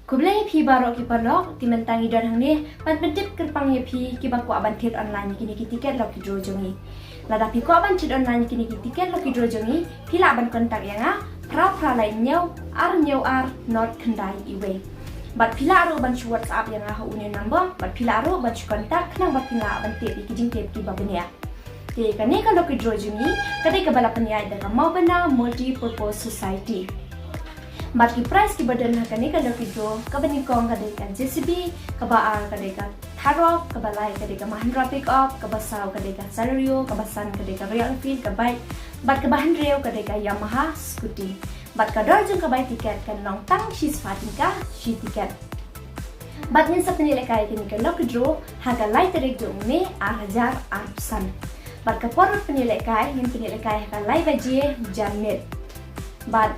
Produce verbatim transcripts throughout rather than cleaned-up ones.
Khublei ïa phi baroh ki paralok, te mynta ngi don hangne ban pyntip kyrpang ïa phi kiba kwah ban thied online ïa kine ki tiket lucky draw jong ngi. Lada phi kwah ban thied online ïa kine ki tiket lucky draw jong ngi, phi lah ban contact ïa nga phra phra lai hynñiew ar hynñiew ar nod khyndai wei. Bad phi lah ruh ban shu WhatsApp ïa nga ha une u number, bad phi lah ruh ban shu contact khnang ba phin lah ban tip ïa ki jingtip kiba bniah. Te kane ka lucky draw jong ngi ka dei kaba la pynïaid da ka Mawbynna Multi Purpose Society. Bad ki prize kiba don ha kane ka lucky draw, kaba nyngkong ka dei ka J C B, kaba ar ka dei ka Tharok, kaba lai ka dei ka Mahindra Pickup, kaba saw ka dei ka Celerio, kaba san ka dei ka Royal Enfield ka bike, bad kaba hynriew ka dei ka Yamaha scooty. Bad ka dor jong ka bai tiket kan long tang shispah tyngka shi tiket. Bad ngin sa pynïalehkai ïa kane ka lucky draw ha ka lai tarik jong u May ar hajar arphew san. Bad ka por ban pynïalehkai, ngin pynïalehkai ha ka lai baje janmiet. Bad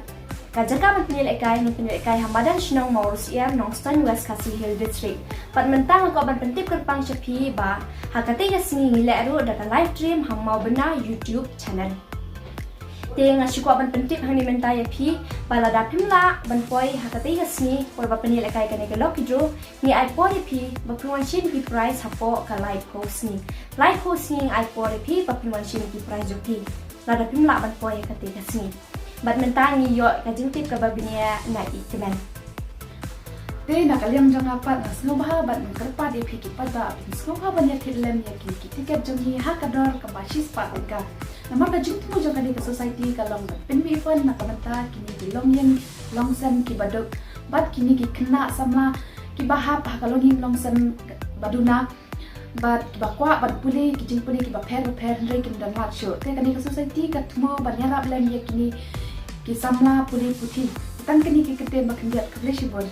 ka jaka ban pynïalehkai, ngin pynïalehkai ha Madan Shnong Mawryngkneng, Nongstoiñ, West Khasi Hills District. Bad mynta nga kwah ban pyntip kyrpang sha phi ba ha katei ka sngi ngi leh ruh da ka live stream ha Mawbynna YouTube channel. Te nga shu kwah ban pyntip hangne mynta ïa phi ba lada phim lah ban poi ha katei ka sngi por ba pynïalehkai kane ka lucky draw, ngi ai por ïa phi ba phin wan shim ïa ki prize hapoh ka laiphew sngi. Laiphew sngi ngi ai por ïa phi ba phin wan shim ïa ki prize jong phi lada phim lah ban poi ha katei ka sngi. Bad mynta ngi ïoh ka jingtip kaba bniah na i kmen. Te na ka liang jong nga pat nga sngewbha bad nga kyrpad ïa phi ki paidbah ba phin sngewbha ban ïa thied lem ïa kine ki tiket jong ngi ha ka dor kaba shispah tyngka. Namar ka jingthmu jong kane ka society ka long ban pynmih fund na ka bynta kine ki longïing longsem kiba duk bad kine ki khynnah samla kiba hap ha ka longïing longsem ba duna. Bad kiba kwah ban pule ki jingpule kiba pher ba pher hynrei kim don lad shuh. Te kane ka society ka thmu ban ïarap lem ïa kine ki samla pule puthi. Tang kine ki kyntien ba khyndiat, khublei shibun.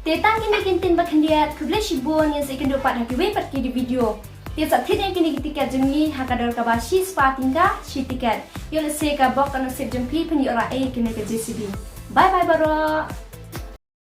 Te tang kine ki kyntien ba khyndiat, khublei shibun, ngin sa ïakynduh pat ha kiwei pat ki video. Te sa thied ïa kine ki tiket jong ngi ha ka dor kaba shispah tyngka shi tiket. Ïoh lehse ka bok ka nasib jong phi phin ïoh rah ei kine ka J C B. Bye bye baroh.